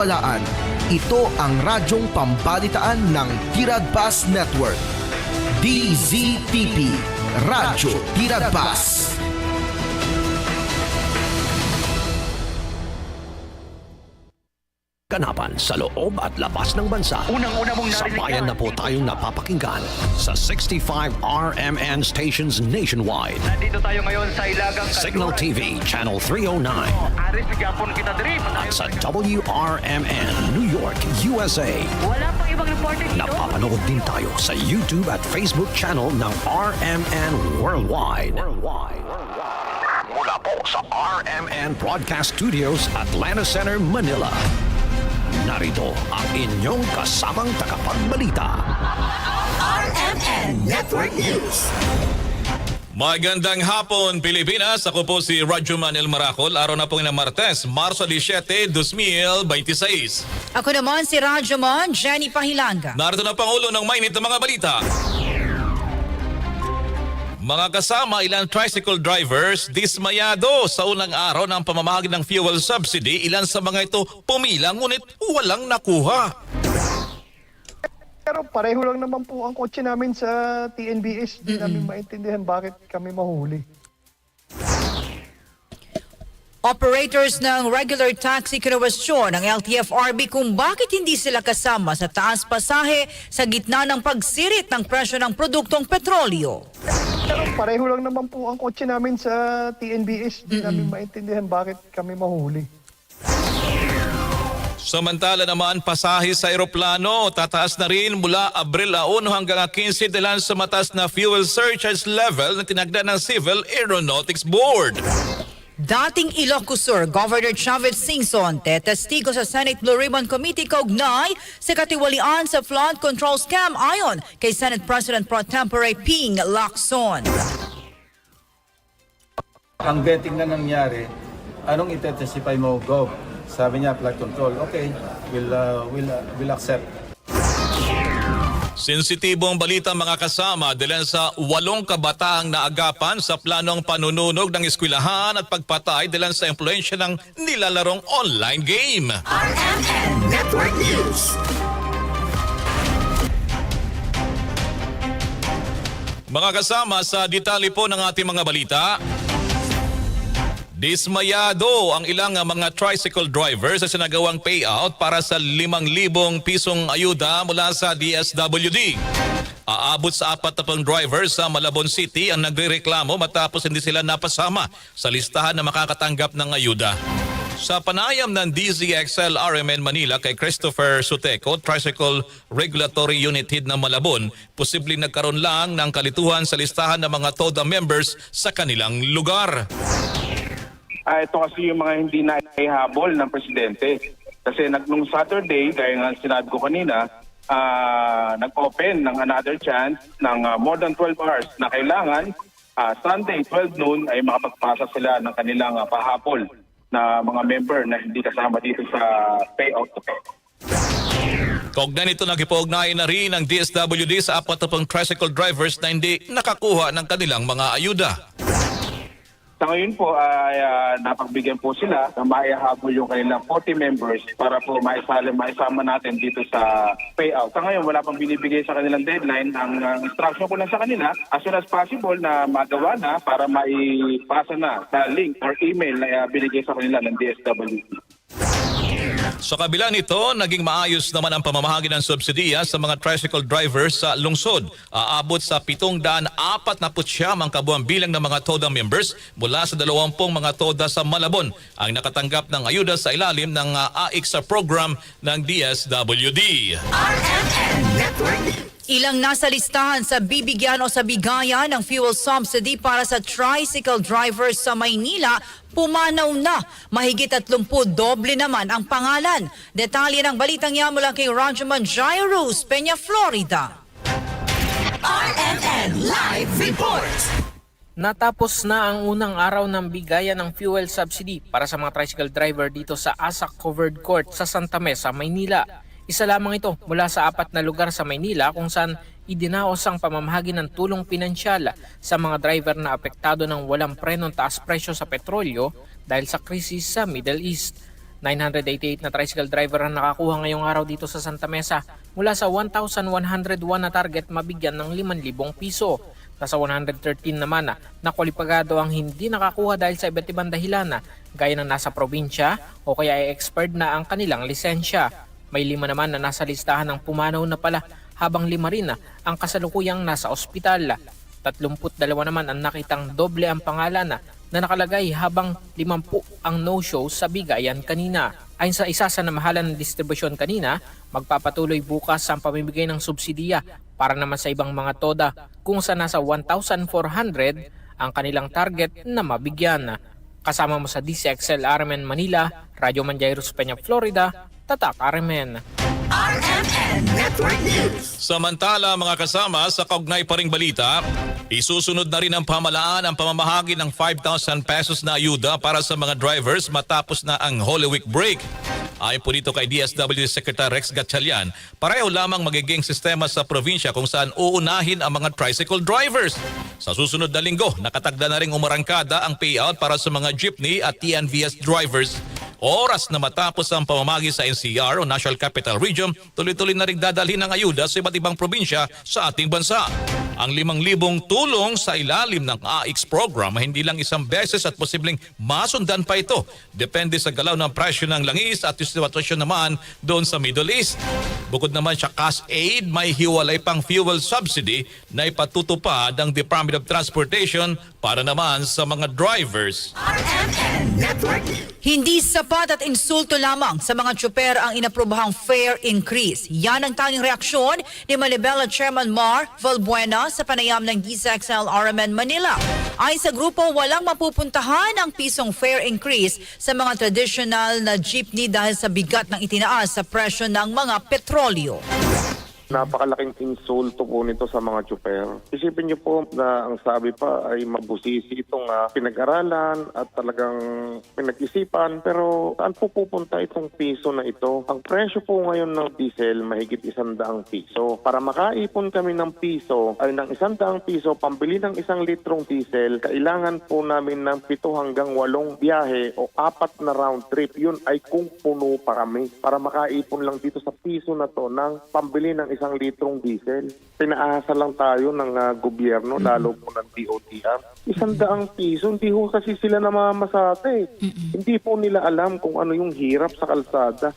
Walaan. Ito ang radyong pambalitaan ng Tiradpas Network. DZTP, Radyo Tiradpas. Kanapan sa loob at labas ng bansa. Unang-una mong narinig Sabayan na po tayong napapakinggan sa 65 RMN stations nationwide. Nandito tayo ngayon sa Ilagang Signal TV Channel 309 Aris Gapon kita diri. at sa WRMN New York, USA. Wala pang ibang reporter dito. Napapanood din tayo sa YouTube at Facebook channel ng RMN Worldwide. Mula po sa RMN Broadcast Studios, Atlanta Center, Manila. Narito ang inyong kasamang tagapagbalita. RMN Network News. Magandang hapon, Pilipinas. Ako po si Radyo Manel Maracol. Araw na po ng Martes, Marso 17, 2026. Ako naman si Radyoman Jenny Pahilanga. Narito na Pangulo ng mainit na mga balita. Mga kasama, ilang tricycle drivers dismayado sa unang araw ng pamamahagi ng fuel subsidy. Ilan sa mga ito pumila ngunit walang nakuha. Pero pareho lang naman po ang kotse namin sa TNBS. Hindi namin maintindihan bakit kami mahuli. Operators ng regular taxi kinwestiyon ng LTFRB kung bakit hindi sila kasama sa taas pasahe sa gitna ng pagsirit ng presyo ng produktong petrolyo. Pero pareho lang naman po ang kotse namin sa TNBS. Hindi namin maintindihan bakit kami mahuli. Samantala naman, pasahe sa eroplano tataas na rin mula Abril 1 hanggang 15 dahil sa mataas na fuel surcharge level na tinagda ng Civil Aeronautics Board. Dating Ilocos Sur Governor Chavez Singson testigo sa Senate Blue Ribbon Committee kaugnay sa katiwalian sa flood control scam ayon kay Senate President Pro Tempore Ping Lacson. Ang vetting na nangyari, anong ite-testify mo, Gov? Sabi niya, flood control. Okay, we'll accept. Sensitibong balita mga kasama dahil sa 8 kabataang naagapan sa planong panununog ng eskwelahan at pagpatay dahil sa impluensya ng nilalarong online game. RMN Network News. Mga kasama, sa detalye po ng ating mga balita, dismayado ang ilang mga tricycle drivers sa sinagawang payout para sa 5,000 pisong ayuda mula sa DSWD. Aabot sa 40 drivers sa Malabon City ang nagrereklamo matapos hindi sila napasama sa listahan na makakatanggap ng ayuda. Sa panayam ng DZXL RMN Manila kay Christopher Suteco, Tricycle Regulatory Unit Head ng Malabon, posibleng nagkaroon lang ng kalituhan sa listahan ng mga TODA members sa kanilang lugar. Ito kasi yung mga hindi naihabol ng presidente. Kasi nung Saturday, gaya nga sinabi ko kanina, nag-open ng another chance ng more than 12 hours na kailangan Sunday 12 noon ay makapagpasa sila ng kanilang pahabol na mga member na hindi kasama dito sa payout. Kaugnay nito, nagipugnayan na rin ng DSWD sa 40 tricycle drivers na hindi nakakuha ng kanilang mga ayuda. Sa ngayon po ay napagbigyan po sila na maihabol yung kanilang 40 members para po maisama natin dito sa payout. Sa ngayon wala pang binibigay sa kanilang deadline. Ang instruction ko lang sa kanila as soon as possible na magawa na para maipasa na sa link or email na binigay sa kanila ng DSWD. Sa kabila nito, naging maayos naman ang pamamahagi ng subsidiya sa mga tricycle drivers sa lungsod. Aabot sa 749 ang kabuang bilang ng mga TODA members mula sa 20 mga TODA sa Malabon ang nakatanggap ng ayuda sa ilalim ng AICSA program ng DSWD. RMN Network. Ilang nasa listahan sa bibigyan o sa bigayan ng fuel subsidy para sa tricycle drivers sa Maynila, pumanaw na. Mahigit 30 doble naman ang pangalan. Detalye ng balitang yan mula kay Radyoman Jairus Peña, Florida. RMN Live Report. Natapos na ang unang araw ng bigayan ng fuel subsidy para sa mga tricycle driver dito sa ASAC Covered Court sa Santa Mesa, Maynila. Isa lamang ito mula sa 4 na lugar sa Maynila kung saan idinaos ang pamamahagi ng tulong pinansyal sa mga driver na apektado ng walang prenong taas presyo sa petrolyo dahil sa krisis sa Middle East. 988 na tricycle driver ang nakakuha ngayong araw dito sa Santa Mesa mula sa 1,101 na target mabigyan ng 5,000 piso. Nasa 113 naman na kwalipagado ang hindi nakakuha dahil sa iba't ibang dahilan gaya ng nasa probinsya o kaya ay expired na ang kanilang lisensya. May 5 naman na nasa listahan ng pumanaw na pala habang 5 rin ang kasalukuyang nasa ospital. 32 naman ang nakitang doble ang pangalan na nakalagay habang 50 ang no-show sa bigayan kanina. Ayon sa isa sa namahalan ng distribusyon kanina, magpapatuloy bukas ang pamimigay ng subsidiya para naman sa ibang mga toda kung sa nasa 1,400 ang kanilang target na mabigyan. Kasama mo sa DCXL RMN Manila, Radyo Manjairos Peña, Florida, Tatak RMN. Samantala mga kasama, sa kaugnay pa ring balita, isusunod na rin ang pamahalaan ang pamamahagi ng 5,000 pesos na ayuda para sa mga drivers matapos na ang Holy Week break. Ayon po dito kay DSWD Secretary Rex Gatchalian, pareho lamang magiging sistema sa probinsya kung saan uunahin ang mga tricycle drivers. Sa susunod na linggo, nakatagda na ring umarangkada ang payout para sa mga jeepney at TNVS drivers. Oras na matapos ang pamamagi sa NCR o National Capital Region, tuloy-tuloy na rin dadalhin ng ayuda sa iba't ibang probinsya sa ating bansa. Ang 5,000 tulong sa ilalim ng AIX program ay hindi lang isang beses at posibleng masundan pa ito. Depende sa galaw ng presyo ng langis at sitwasyon naman doon sa Middle East. Bukod naman sa cash aid, may hiwalay pang fuel subsidy na ipatutupad ng Department of Transportation para naman sa mga drivers. Hindi sapat at insulto lamang sa mga tsuper ang inaprobahang fare increase. Yan ang tanging reaksyon ni Manibela Chairman Mar Valbuena sa panayam ng DCXL RMN Manila. Ay sa grupo, walang mapupuntahan ang pisong fare increase sa mga traditional na jeepney dahil sa bigat ng itinaas sa presyo ng mga petrolyo. Napakalaking insulto po nito sa mga tsuper. Isipin niyo po na ang sabi pa ay mabusisi itong pinag-aralan at talagang pinag-isipan, pero saan po pupunta itong piso na ito? Ang presyo po ngayon ng diesel mahigit 100 piso. Para makaipon kami ng piso ay ng 100 piso pambili ng 1 litrong diesel, kailangan po namin ng 7 hanggang 8 biyahe o 4 na round trip. Yun ay kung puno pa kami para makaipon lang dito sa piso na to ng pambili ng 1 litrong diesel. Pinaasa lang tayo ng gobyerno, lalo po ng DOTR. 100 piso, hindi ho kasi sila namamasate. Hindi po nila alam kung ano yung hirap sa kalsada.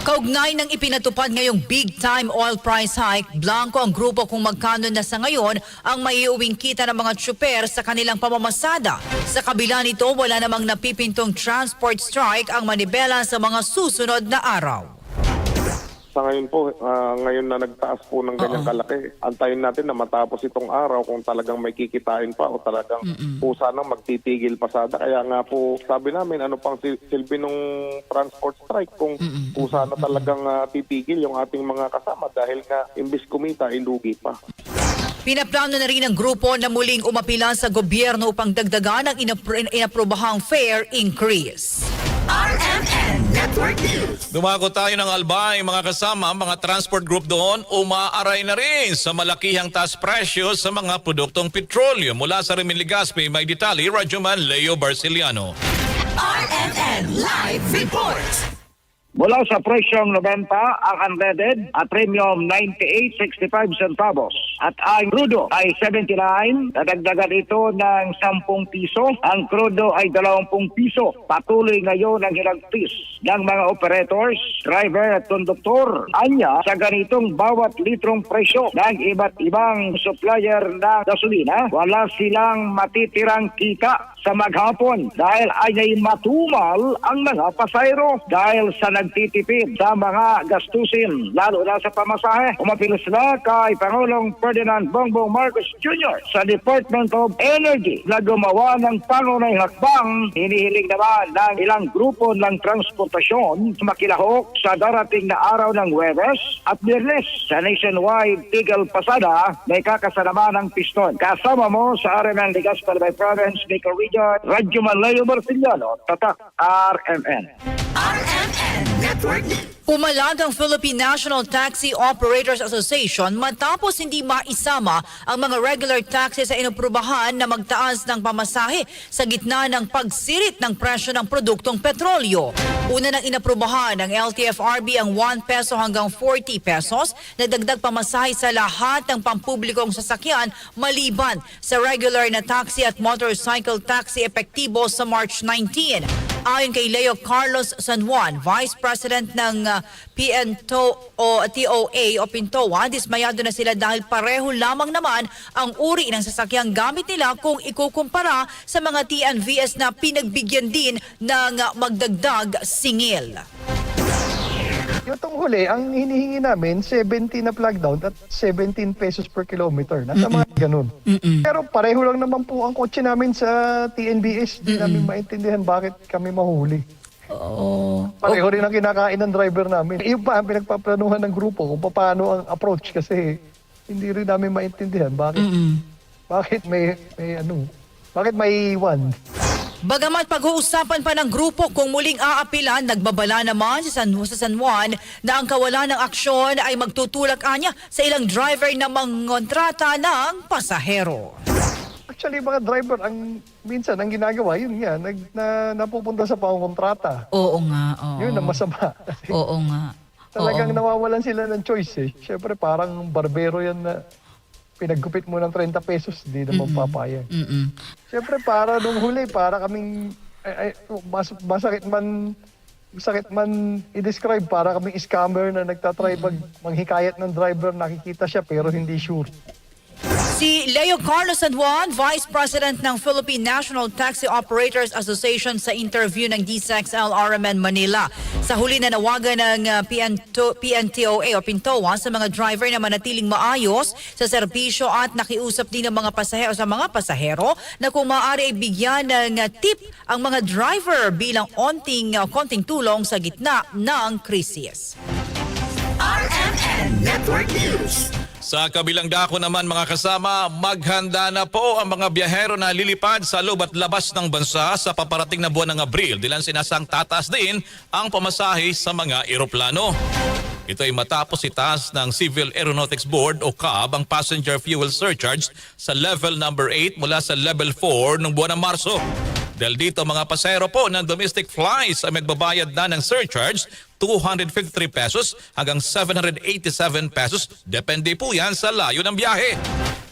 Kaugnay ng ipinatupad ngayong big-time oil price hike, blanco ang grupo kung magkano na sa ngayon ang maiuwing kita ng mga tsuper sa kanilang pamamasada. Sa kabila nito, wala namang napipintong transport strike ang Manibela sa mga susunod na araw. Sa ngayon po, ngayon na nagtaas po ng ganyang kalaki, antayin natin na matapos itong araw kung talagang may kikitain pa o talagang po sanang magtitigil pasada. Kaya nga po sabi namin, ano pang silbi ng transport strike kung po sana talagang titigil yung ating mga kasama dahil nga imbis kumita, ilugi pa. Pinaplano na rin ng grupo na muling umapila sa gobyerno upang dagdagan ang inaprobahang fare increase. Dumako tayo ng Albay, mga kasama, mga transport group doon, umaaray na rin sa malakihang taas presyo sa mga produktong petrolyo. Mula sa Remil Legazpi, may detalye, Radyoman Leo Barciliano. RMN Live Report. Mula sa presyong 90 ang unleaded at premium 98.65 centavos. At ang crudo ay 79, nadagdagan ito ng 10 piso. Ang crudo ay 20 piso. Patuloy ngayon ang hilagpis ng mga operators, driver at konduktor. Anya sa ganitong bawat litrong presyo ng iba't ibang supplier ng gasolina, wala silang matitirang kita sa maghapon dahil ay matumal ang mga pasayro dahil sa nagtitipid sa mga gastusin, lalo na sa pamasahe. Umapilos na kay Pangulong Ferdinand Bongbong Marcos Jr. sa Department of Energy na gumawa ng pangunay hakbang. Hinihiling naman ng ilang grupo ng transportasyon makilahok sa darating na araw ng Huwebes at Biyernes sa nationwide tigil pasada may kakasanaman ng piston. Kasama mo sa RMN Legazpi by Province, Bicol Region, Radyo Manleo Barciliano, Tatak RMN. RMN Network. Pumalag ang Philippine National Taxi Operators Association matapos hindi maisama ang mga regular taxi sa inaprubahan na magtaas ng pamasahe sa gitna ng pagsirit ng presyo ng produktong petrolyo. Una nang inaprubahan ng LTFRB ang 1 peso hanggang 40 pesos na dagdag pamasahe sa lahat ng pampublikong sasakyan maliban sa regular na taxi at motorcycle taxi epektibo sa March 19. Ayon kay Leo Carlos San Juan, Vice President ng TOA o Pintoa, dismayado na sila dahil pareho lamang naman ang uri ng sasakyang gamit nila kung ikukumpara sa mga TNVS na pinagbigyan din ng magdagdag singil. Yung huli, ang hinihingi namin, 70 na plug down at 17 pesos per kilometer. Nasa mga ganun. Pero pareho lang naman po ang kotse namin sa TNBS. Di namin maintindihan bakit kami mahuli. Pareho rin ang kinakain ng driver namin. Iyon pa ang pinagpaplanuhan ng grupo kung paano ang approach kasi hindi rin namin maintindihan bakit bakit may iwan. Bagamat pag-uusapan pa ng grupo kung muling aapilan, nagbabala naman sa San Juan na ang kawalan ng aksyon ay magtutulak anya sa ilang driver na mangontrata ng pasahero. Actually, mga driver, minsan ang ginagawa, yun nga, napupunta sa pangontrata. Oo nga. Oo. Yun ang masama. Oo nga. Talagang nawawalan sila ng choice eh. Siyempre, parang barbero yan na pinaggupit mo ng 30 pesos, di naman papayag. Siyempre, para nung huli, para kaming, masakit man i-describe, para kaming scammer na nagtatry manghikayat ng driver, nakikita siya pero hindi sure. Si Leo Carlos San Juan, Vice President ng Philippine National Taxi Operators Association sa interview ng DSXL RMN Manila. Sa huli na nawagan ng PNTOA o Pintoa sa mga driver na manatiling maayos sa serbisyo at nakiusap din ng mga pasahero sa mga pasahero na kung maaari ay bigyan ng tip ang mga driver bilang konting tulong sa gitna ng krisis. RMN Network News. Sa kabilang dako naman mga kasama, maghanda na po ang mga biyahero na lilipad sa loob at labas ng bansa sa paparating na buwan ng Abril. Dilan sinasang tataas din ang pamasahe sa mga eroplano. Ito ay matapos itaas ng Civil Aeronautics Board o CAB ang passenger fuel surcharge sa level number 8 mula sa level 4 noong buwan ng Marso. Dahil dito mga pasahero po ng domestic flights ay magbabayad na ng surcharge 253 pesos hanggang 787 pesos. Depende po yan sa layo ng biyahe.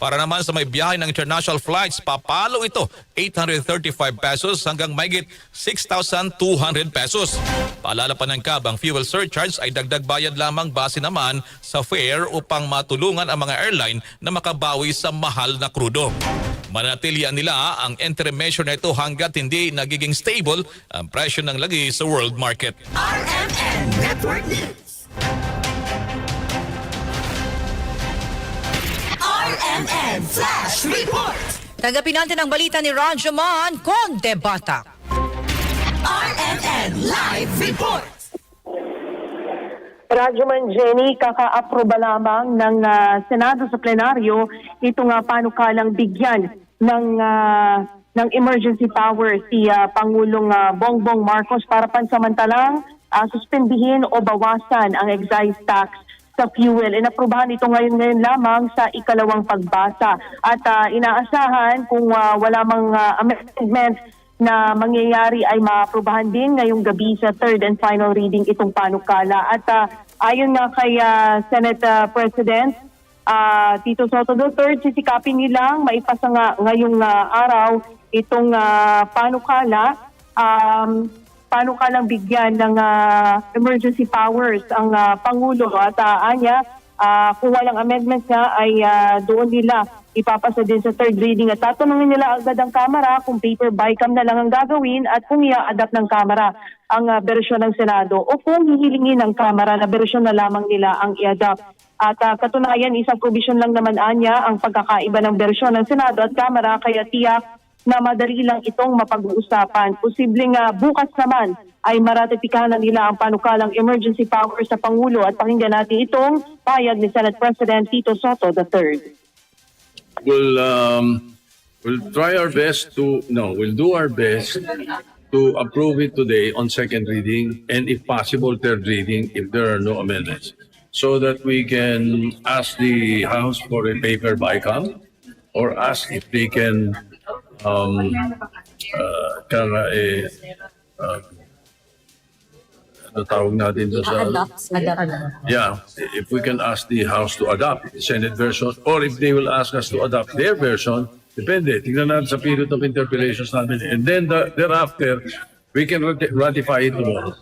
Para naman sa may biyahe ng international flights, papalo ito 835 pesos hanggang mahigit 6,200 pesos. Paalala pa ng CAB, ang fuel surcharge ay dagdag bayad lamang base naman sa fare upang matulungan ang mga airline na makabawi sa mahal na krudo. Manatilian nila ang interim measure na ito hanggat hindi nagiging stable ang presyo ng lagi sa world market. RMN Network News. RMN Flash Report. Tanggapin natin ang balita ni Rajaman Condebata. RMN Live Report. Rajaman Jenny, kaka-aproba lamang ng Senado sa plenaryo itong panukalang bigyan ng emergency power si Pangulong Bongbong Marcos para pansamantalang suspendihin o bawasan ang excise tax sa fuel. Inaprubahan ito ngayon lamang sa ikalawang pagbasa at inaasahan kung wala mang amendment na mangyayari ay maaprubahan din ngayong gabi sa third and final reading itong panukala. At ayon nga kay Senate President Tito Soto III, sisikapin nilang maipasa nga ngayong araw itong panukalang bigyan ng emergency powers ang Pangulo at anya kung walang amendment nga ay doon nila ipapasa din sa third reading at tatanungin nila agad ang Kamara kung paper bycam na lang ang gagawin at kung i-adapt ng Kamara ang bersyon ng Senado o kung hihilingin ng Kamara na bersyon na lamang nila ang i-adapt. At katunayan, isang provision lang naman anya ang pagkakaiba ng bersyon ng Senado at Kamara kaya tiyak na madali lang itong mapag-uusapan. Posibleng bukas naman ay maratipikahan na nila ang panukalang emergency power sa Pangulo at pakinggan natin itong payag ni Senate President Tito Soto III. We'll try our best we'll do our best to to approve it today on second reading and if possible third reading if there are no amendments, so that we can ask the House for a paper bycam or ask if they can ano tawag natin doon sa... Yeah, if we can ask the House to adopt the Senate version or if they will ask us to adopt their version, depende. Tingnan natin sa period of interpellations natin. And then thereafter, we can ratify it tomorrow.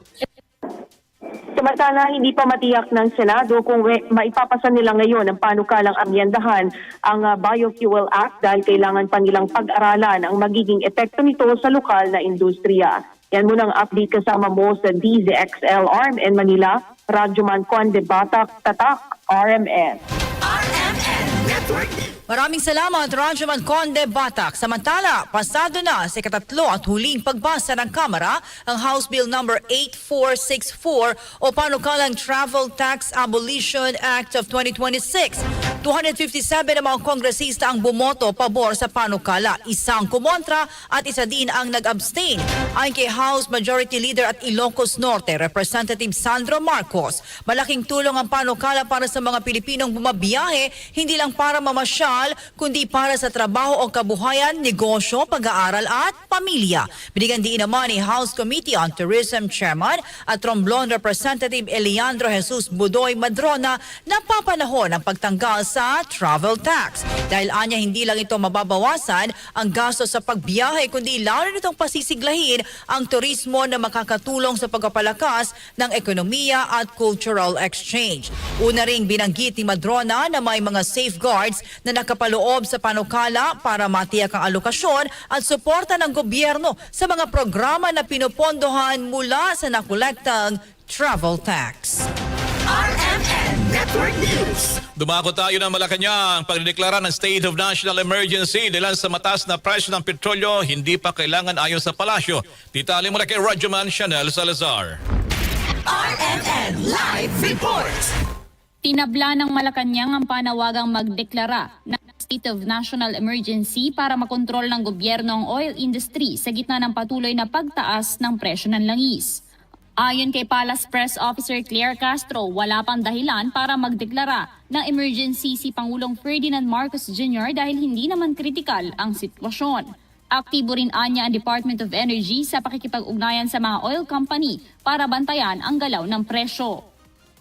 Samantala, hindi pa matiyak ng Senado kung maipapasa nila ngayon ang panukalang amyendahan ang Biofuel Act dahil kailangan pa nilang pag-aralan ang magiging epekto nito sa lokal na industriya. Yan muna ang update kasama mo sa DZXL RMN Manila, Radyoman Conde Batak, Tatak, RMN. RMN Network. Maraming salamat, Radyoman Conde Batak. Samantala, pasado na sa ikatatlo at huling pagbasa ng Kamara ang House Bill number 8464 o panukalang Travel Tax Abolition Act of 2026. 257 na mga kongresista ang bumoto pabor sa panukala, isang kumontra at isa din ang nag-abstain. Ayon kay House Majority Leader at Ilocos Norte, Representative Sandro Marcos, malaking tulong ang panukala para sa mga Pilipinong bumabiyahe, hindi lang para mamasyal, kundi para sa trabaho o kabuhayan, negosyo, pag-aaral at pamilya. Binigyan din naman ni House Committee on Tourism Chairman at Romblon Representative Eliandro Jesus Budoy Madrona na papanahon ang pagtanggal sa travel tax. Dahil anya hindi lang ito mababawasan ang gasto sa pagbiyahe, kundi lalo nitong pasisiglahin ang turismo na makakatulong sa pagpapalakas ng ekonomiya at cultural exchange. Una ring binanggit ni Madrona na may mga safeguards na nakapaloob sa panukala para matiyak ang alokasyon at suporta ng gobyerno sa mga programa na pinupondohan mula sa nakolektang travel tax. RMN Network News. Dumako tayo ng Malacanang. Pagdeklara ng State of National Emergency dahil sa mataas na presyo ng petrolyo, hindi pa kailangan ayon sa palasyo. Titali mula kay Radyoman Chanel Salazar. RMN Live Report. Tinabla ng Malacanang ang panawagang magdeklara ng State of National Emergency para makontrol ng gobyerno ang oil industry sa gitna ng patuloy na pagtaas ng presyo ng langis. Ayon kay Palace Press Officer Claire Castro, wala pang dahilan para magdeklara ng emergency si Pangulong Ferdinand Marcos Jr. dahil hindi naman kritikal ang sitwasyon. Aktibo rin anya ang Department of Energy sa pakikipag-ugnayan sa mga oil company para bantayan ang galaw ng presyo.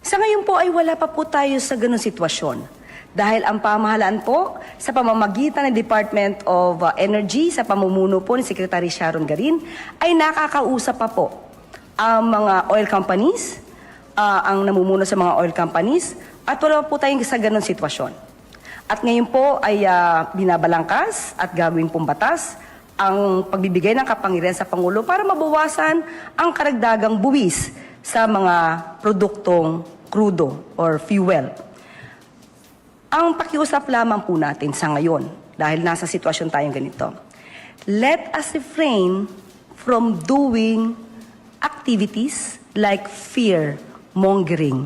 Sa ngayon po ay wala pa po tayo sa ganung sitwasyon. Dahil ang pamahalaan po sa pamamagitan ng Department of Energy sa pamumuno po ni Secretary Sharon Garin ay nakakausap pa po ang mga oil companies, ang namumuno sa mga oil companies, at wala po tayong sa ganun sitwasyon. At ngayon po ay binabalangkas at gagawin pong batas ang pagbibigay ng kapangyarihan sa Pangulo para mabawasan ang karagdagang buwis sa mga produktong krudo or fuel. Ang pakiusap lamang po natin sa ngayon, dahil nasa sitwasyon tayong ganito, let us refrain from doing activities like fear-mongering.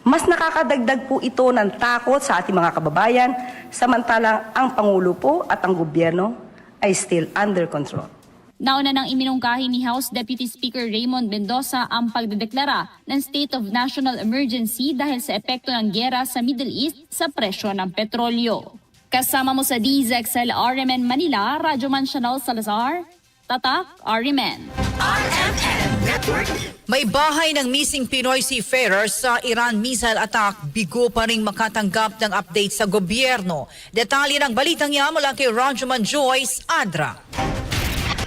Mas nakakadagdag po ito ng takot sa ating mga kababayan, samantalang ang Pangulo po at ang gobyerno ay still under control. Nauna nang iminungkahi ni House Deputy Speaker Raymond Mendoza ang pagdedeklara ng State of National Emergency dahil sa epekto ng giyera sa Middle East sa presyo ng petrolyo. Kasama mo sa DZXL RMN Manila, Radyoman Chanel Salazar, Tatak, RMN. RMN Network. May bahay ng missing Pinoy seafarer sa Iran missile attack, bigo pa ring makatanggap ng update sa gobyerno. Detalye ng balitang yan mula kay Radyoman Joyce Adra.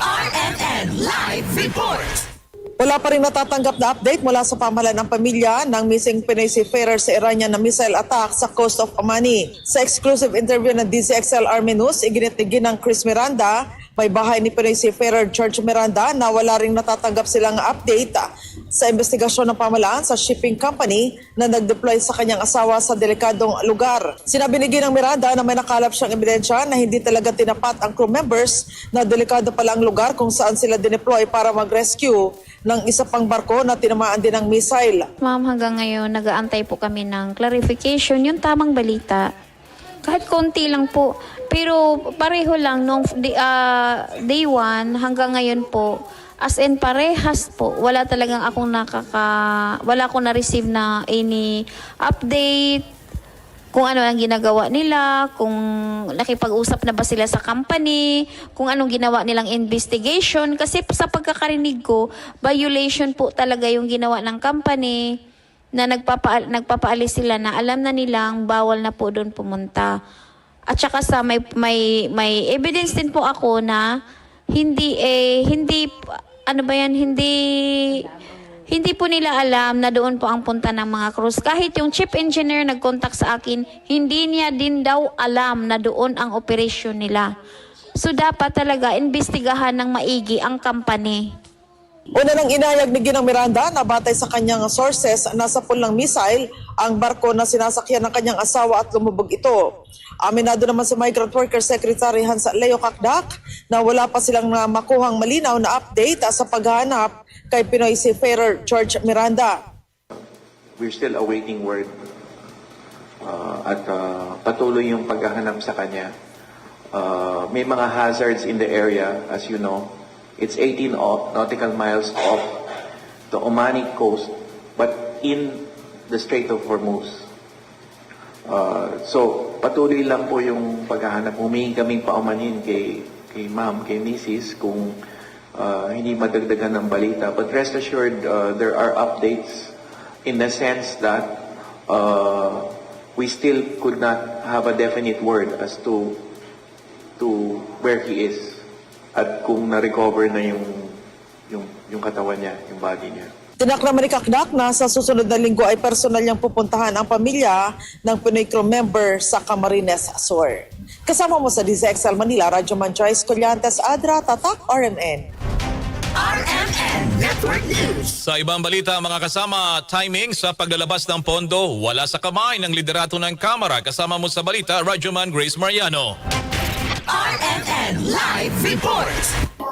RMN Live Report. Wala pa rin natatanggap na update mula sa pamahalaan ng pamilya ng missing Pinoy seafarer sa Iranian na missile attack sa coast of Omani. Sa exclusive interview ng DZXL Army News, iginitigin ng Chris Miranda, may bahay ni Pinoy seafarer George Miranda na wala ring natatanggap silang update sa investigasyon ng pamahalaan sa shipping company na nag-deploy sa kanyang asawa sa delikadong lugar. Sinabi ni Ginang Miranda na may nakalap siyang ebidensya na hindi talaga tinapat ang crew members na delikado pala ang lugar kung saan sila dineploy para mag-rescue ng isa pang barko na tinamaan din ng missile. Ma'am, hanggang ngayon nag-aantay po kami ng clarification, yung tamang balita. Kahit konti lang po, pero pareho lang nung day 1 hanggang ngayon po As in parehas po. Wala talagang akong wala akong na-receive na any update kung ano ang ginagawa nila, kung nakipag-usap na ba sila sa company, kung anong ginawa nilang investigation. Kasi sa pagkakarinig ko, violation po talaga yung ginawa ng company na nagpapaalis sila na alam na nilang bawal na po doon pumunta. At saka sa may evidence din po ako na hindi po nila alam na doon po ang punta ng mga cruise. Kahit yung chief engineer nag-contact sa akin, hindi niya din daw alam na doon ang operasyon nila. So dapat talaga imbestigahan ng maigi ang company. Una nang inayag ni Ginang Miranda na batay sa kanyang sources, nasa pool ng missile ang barko na sinasakyan ng kanyang asawa at lumubog ito. Aminado naman si Migrant Workers Secretary Hans Leo Kakdak na wala pa silang makuhang malinaw na update sa paghahanap kay Pinoy Seafarer George Miranda. We're still awaiting word at patuloy yung paghahanap sa kanya. May mga hazards in the area, as you know. It's 18 nautical miles off the Omani coast, but in the Strait of Hormuz. So, patuloy lang po yung paghahanap. Humingi kaming paumanhin kay ma'am, kay Mrs. kung hindi madagdagan ng balita. But rest assured, there are updates in the sense that we still could not have a definite word as to where he is at kung na-recover na yung katawan niya, yung body niya. Tinak naman ni Kakdak na sa susunod na linggo ay personal niyang pupuntahan ang pamilya ng Pinoy crew member sa Camarines Sur. Kasama mo sa DZXL Manila, Radyo Man Joyce Collantes, Adra, Tatak, RMN. RMN Network News. Sa ibang balita, mga kasama, timing sa paglalabas ng pondo wala sa kamay ng liderato ng Kamara. Kasama mo sa balita, Radyoman Grace Mariano. RMN Live Report.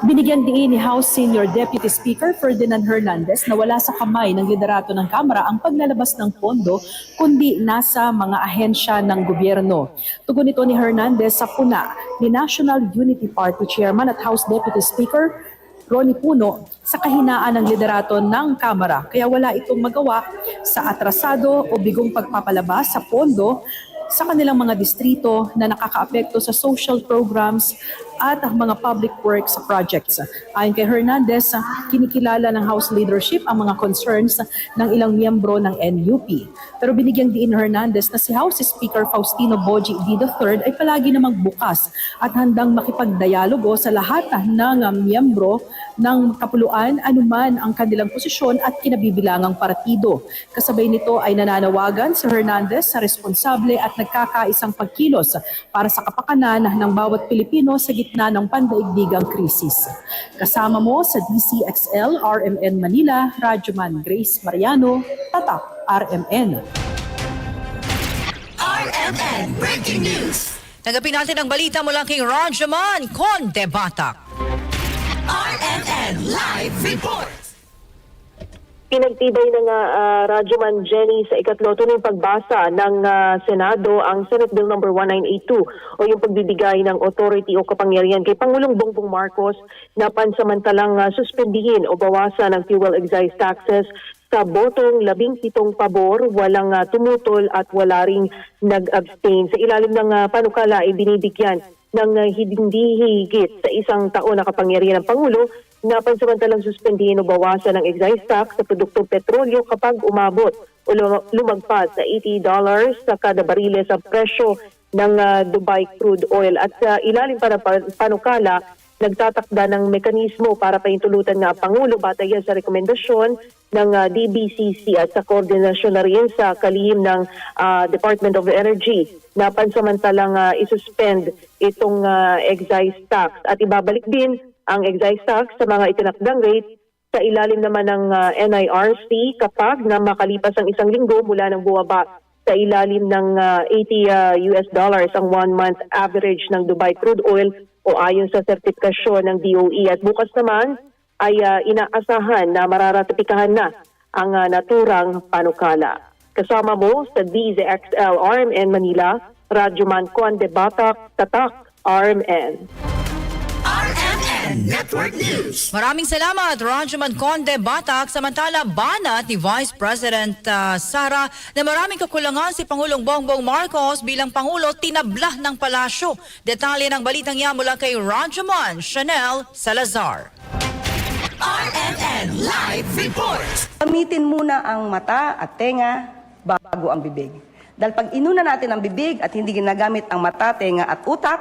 Binigyang diin ni House Senior Deputy Speaker Ferdinand Hernandez na wala sa kamay ng liderato ng Kamara ang paglalabas ng pondo kundi nasa mga ahensya ng gobyerno. Tugon ito ni Hernandez sa puna ni National Unity Party Chairman at House Deputy Speaker Ronnie Puno sa kahinaan ng liderato ng Kamara. Kaya wala itong magawa sa atrasado o bigong pagpapalabas sa pondo sa kanilang mga distrito na nakakaapekto sa social programs at mga public works projects. Ayon kay Hernandez, kinikilala ng House leadership ang mga concerns ng ilang miyembro ng NUP. Pero binigyang diin Hernandez na si House Speaker Faustino Boji D. III ay palagi namang bukas at handang makipagdialogo sa lahat ng miyembro ng kapuluan anuman ang kanilang posisyon at kinabibilangang partido. Kasabay nito ay nananawagan si Hernandez sa responsable at nagkakaisang pagkilos para sa kapakanan ng bawat Pilipino sa gitna ng pandaigdigang krisis. Kasama mo sa DCXL RMN Manila, Radyoman Grace Mariano, Tatak RMN. RMN Breaking News. Tanggapin natin ang balita mula kay Radyoman Conde Batak. RMN Live Report. Pinagtibay ng Radyoman Jenny sa ikatlo tuloy pagbasa ng Senado ang Senate Bill number 1982 o yung pagbibigay ng authority o kapangyarihan kay Pangulong Bongbong Marcos na pansamantalang suspendihin o bawasan ng fuel excise taxes sa botong 17 pabor, walang tumutol at wala ring nag-abstain. Sa ilalim ng panukala ay binibigyan ng hindi higit sa isang taon na kapangyarihan ng Pangulo na pansamantalang suspendihin o bawasan ng excise tax sa produktong petrolyo kapag umabot o lumagpas sa $80 sa kada barile sa presyo ng Dubai crude oil. At sa ilalim pa ng panukala, nagtatakda ng mekanismo para paintulutan ng Pangulo batay sa rekomendasyon ng DBCC at sa koordinasyon na rin sa kalihim ng Department of Energy na pansamantalang isuspend itong excise tax at ibabalik din ang excise tax sa mga itinakdang rate sa ilalim naman ng NIRC kapag na makalipas ang isang linggo mula nang bumaba sa ilalim ng $80 ang 1-month average ng Dubai crude oil o ayon sa sertifikasyon ng DOE. At bukas naman ay inaasahan na mararatipikahan na ang naturang panukala. Kasama mo sa DZXL RMN Manila, Radyoman Conde Batak, Tatak RMN. RMN RMN Network News. Maraming salamat, Rajaman Conde Batak. Samantala, banat ni Vice President Sara na maraming kakulangan si Pangulong Bongbong Marcos bilang Pangulo tinabla ng palasyo. Detalye ng balitang yan mula kay Rajaman Chanel Salazar. RMN Live Report. Gamitin muna ang mata at tenga bago ang bibig. Dahil pag inuna natin ang bibig at hindi ginagamit ang mata, tenga at utak,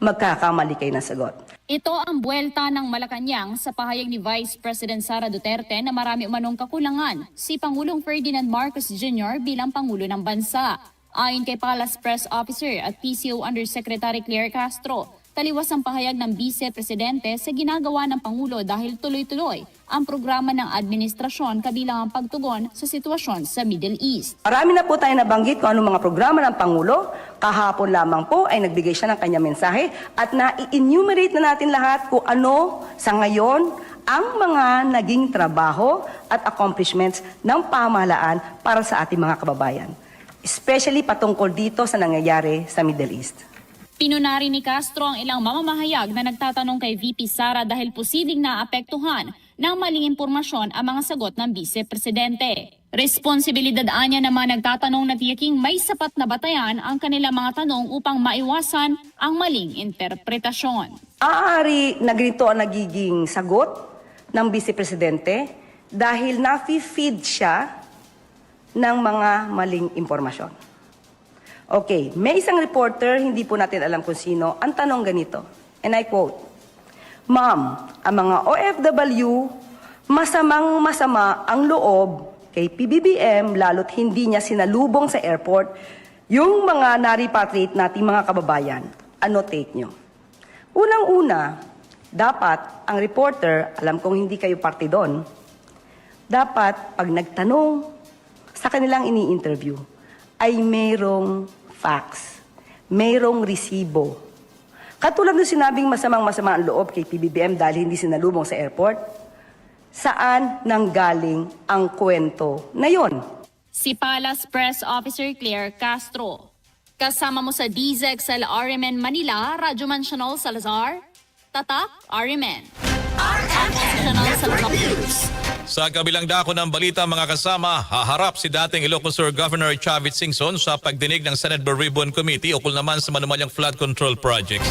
magkakamali kayo ng sagot. Ito ang buwelta ng Malacanang sa pahayag ni Vice President Sara Duterte na marami umanong kakulangan si Pangulong Ferdinand Marcos Jr. bilang Pangulo ng Bansa. Ayon kay Palace Press Officer at PCO Undersecretary Claire Castro, taliwas ang pahayag ng Vice Presidente sa ginagawa ng Pangulo dahil tuloy-tuloy ang programa ng administrasyon kabilang ang pagtugon sa sitwasyon sa Middle East. Marami na po tayo nabanggit kung anong mga programa ng Pangulo. Kahapon lamang po ay nagbigay siya ng kanyang mensahe at na-enumerate na natin lahat kung ano sa ngayon ang mga naging trabaho at accomplishments ng pamahalaan para sa ating mga kababayan. Especially patungkol dito sa nangyayari sa Middle East. Pinunari ni Castro ang ilang mamamahayag na nagtatanong kay VP Sara dahil posibleng naapektuhan ng maling impormasyon ang mga sagot ng Vice Presidente. Responsibilidad anya ng mga nagtatanong na tiyaking may sapat na batayan ang kanilang mga tanong upang maiwasan ang maling interpretasyon. Aari na ganito ang nagiging sagot ng Vice Presidente dahil nafi-feed siya ng mga maling impormasyon. Okay, may isang reporter, hindi po natin alam kung sino, ang tanong ganito, and I quote, "Ma'am, ang mga OFW, masamang-masama ang loob kay PBBM lalo't hindi niya sinalubong sa airport yung mga na-repatriate nating mga kababayan. Ano take nyo?" Unang-una, dapat ang reporter, alam kong hindi kayo parte doon, dapat pag nagtanong sa kanilang ini-interview, ay mayroong facts, mayroong resibo. Katulad ng sinabing masamang-masama ang loob kay PBBM dahil hindi sinalubong sa airport, saan nanggaling ang kwento na yon? Si Palace Press Officer Claire Castro. Kasama mo sa DZXL RMN Manila, Rajuman Chanel Salazar, Tatak RMN. RMN Network News. Sa kabilang dako ng balita mga kasama, haharap si dating Ilocos Sur Governor Chavit Singson sa pagdinig ng Senate Blue Ribbon Committee ukol naman sa manumalyang flood control projects.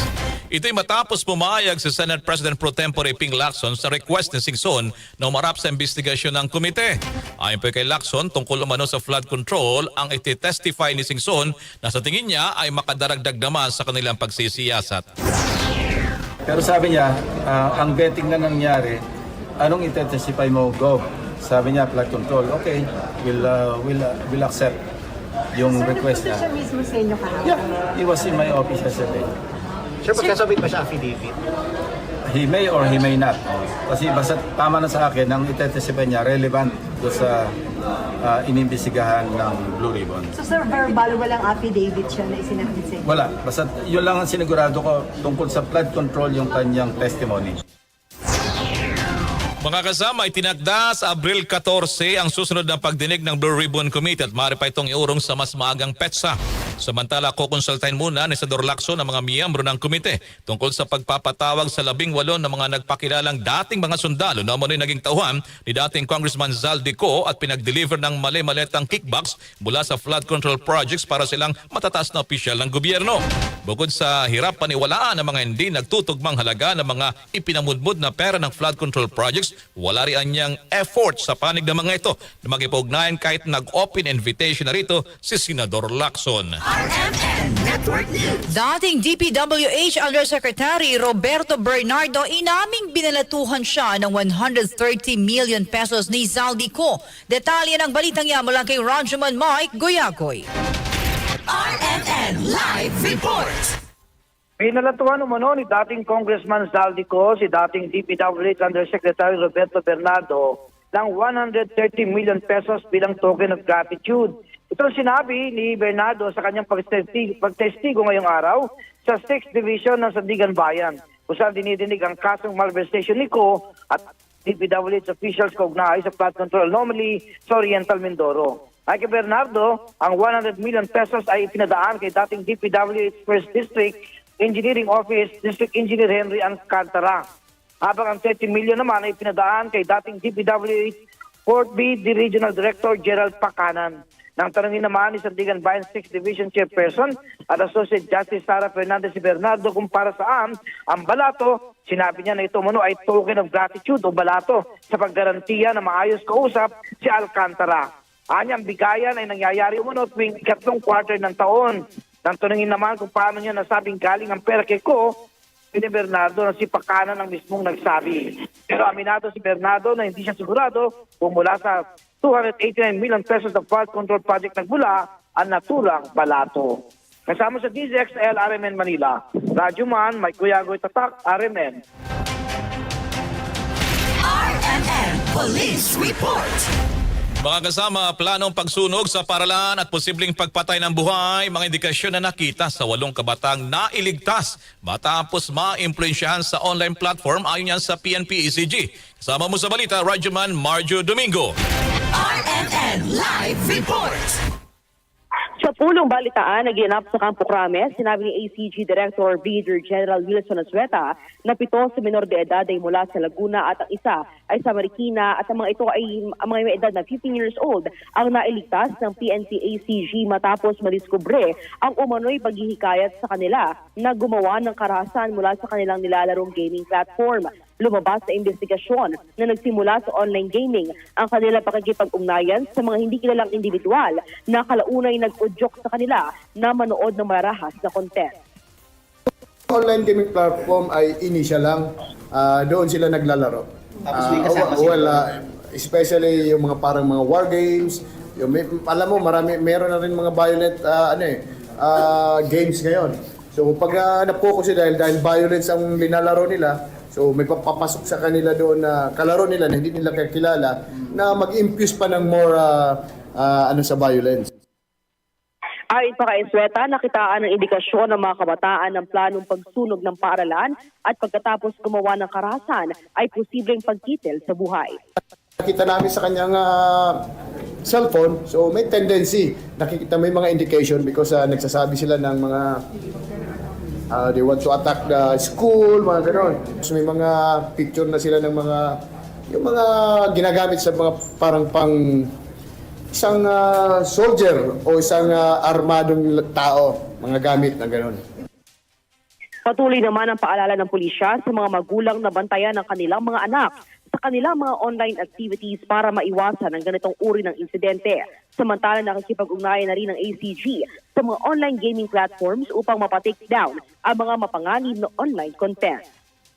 Ito'y matapos pumayag si Senate President Pro Tempore Ping Lacson sa request ni Singson na umarap sa investigasyon ng komite. Ayon pa kay Lacson, tungkol umano sa flood control, ang iti-testify ni Singson na sa tingin niya ay makadaragdag naman sa kanilang pagsisiyasat. Pero sabi niya, ang vetting na nangyari, anong ite-testify mo, Gov? Sabi niya, flood control. Okay, we'll accept yung request niya. Sir, mismo sa inyo kahapon? Yeah, he was in my office yesterday. Sir, magkasabit ba siya affidavit? He may or he may not. Kasi basta tama na sa akin, ang ite-testify niya relevant doon sa inimbestigahan ng Blue Ribbon. So sir, verbal, walang affidavit siya na isinabit sa inyo? Wala. Basta yun lang ang sinigurado ko tungkol sa flood control yung kanyang testimony. Mga kasama, itinakda sa Abril 14 ang susunod na pagdinig ng Blue Ribbon Committee at maaari pa itong iurong sa mas maagang petsa. Samantala, kukonsultahin muna ni Senador Lacson ang mga miyembro ng komite tungkol sa pagpapatawag sa 18 na mga nagpakilalang dating mga sundalo na umano'y naging tauhan ni dating Congressman Zaldico at pinag-deliver ng mali-maletang kickbacks mula sa flood control projects para silang matataas na opisyal ng gobyerno. Bukod sa hirap paniwalaan ng mga hindi nagtutugmang halaga ng mga ipinamudmud na pera ng flood control projects, wala rin niyang effort sa panig ng mga ito na magipugnayan kahit nag-open invitation na rito si Senador Lacson. RMN Network News. Dating DPWH Undersecretary Roberto Bernardo inaming binalatuhan siya ng 130 million pesos ni Zaldico. Detalye ng balitang yan mula kay Rajuman Mike Goyagoy. RMN Live Report. Pinalatuhan umano ni dating Congressman Zaldico si dating DPWH Undersecretary Roberto Bernardo ng 130 million pesos bilang token of gratitude. Ito sinabi ni Bernardo sa kanyang pagtestigo ngayong araw sa 6th Division ng Sandigan Bayan, kung saan dinidinig ang kasong malversation ni Co at DPWH officials kaugnay sa flood control anomaly sa Oriental Mindoro. Ay kay Bernardo, ang 100 million pesos ay ipinadaan kay dating DPWH 1st District Engineering Office District Engineer Henry Alcantara. habang ang 30 million naman ay pinadaan kay dating DPWH Fort B, the Regional Director Gerald Pacanan. Nang tanungin naman ni Sandigan Bayan 6th Division Chairperson at Associate Justice Sara Fernandez Bernardo kung para saan ang balato, sinabi niya na ito mano ay token of gratitude o balato sa paggarantiya na maayos kausap si Alcantara. Anyang bigayan ay nangyayari umano tuwing ikatlong quarter ng taon. Nang tanungin naman kung paano niya nasabing galing ang pera kay Ko, ni Bernardo na si Pacanan ang mismong nagsabi. Pero aminado si Bernardo na hindi siya sigurado kung mula sa 289 million pesos na flood control project nagmula ang naturang balato. Kasama sa DZXL RMN Manila, Radyo Man, Mike Cuyagoy Tatak, RMN. RMN Police Report. Mga kasama, planong pagsunog sa paralan at posibleng pagpatay ng buhay, mga indikasyon na nakita sa 8 kabatang nailigtas matapos ma-impluensyahan sa online platform ayon yan sa PNP-ECG. Kasama mo sa balita, Radyoman Marjo Domingo. RMN Live Report. Sa pulong balitaan na ginanap sa Campo Crame, sinabi ni ACG Director Brigadier General Wilson Azueta na 7 sa menor de edad ay mula sa Laguna at ang isa ay sa Marikina at ang mga ito ay ang mga may edad na 15 years old ang nailigtas ng PNP-ACG matapos madiskubre ang umano'y paghihikayat sa kanila na gumawa ng karahasan mula sa kanilang nilalarong gaming platform. Lumabas sa investigasyon na nagsimula sa online gaming ang kanilang pakikipag-ugnayan sa mga hindi kilalang individual na kalaunay nag-udyok sa kanila na manood ng marahas na content. Online gaming platform ay initial lang. Doon sila naglalaro. Tapos may kasama sila. Especially yung mga parang mga war games. Alam mo, meron na rin mga violent games ngayon. So pag na-focus sila dahil violence ang linalaro nila, so may papapasok sa kanila doon na kalaro nila na hindi nila kakilala na mag-infuse pa ng more sa violence. Ayon pa kay Azueta, nakitaan ng indikasyon ng mga kabataan ng planong pagsunog ng paaralan at pagkatapos gumawa ng karahasan ay posibleng pagkitil sa buhay. Nakita namin sa kanyang cellphone, so may tendency, nakikita may mga indication because nagsasabi sila ng mga they want to attack the school, mga gano'n. So may mga picture na sila ng yung mga ginagamit sa mga parang isang soldier o isang armadong tao, mga gamit na gano'n. Patuloy naman ang paalala ng pulisya sa mga magulang na bantayan ng kanilang mga anak sa kanilang mga online activities para maiwasan ang ganitong uri ng insidente. Samantala nakikipag-ugnayan na rin ng ACG sa mga online gaming platforms upang mapatake down ang mga mapanganib na online content.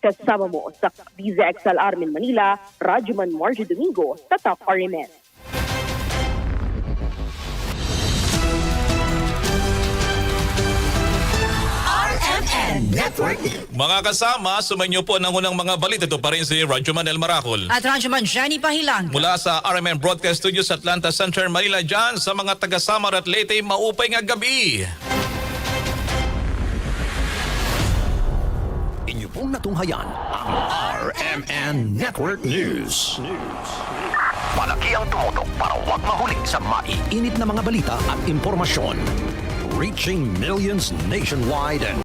Kasama mo sa DZXL RMN Manila, Radyoman Marjo Domingo, Tatak RMN. Network. Mga kasama, sumainyo po ng unang mga balita. Ito pa rin si Radyoman El Maracol. At Radyoman Jenny Pahilang. Mula sa RMN Broadcast Studios sa Atlanta Center, Manila, dyan sa mga taga-Samar at Leyte, maupay nga gabi. Inyo pong natunghayan ang RMN Network News. Palagi ang tumutok para huwag mahuli sa maiinit na mga balita at impormasyon. Reaching millions nationwide and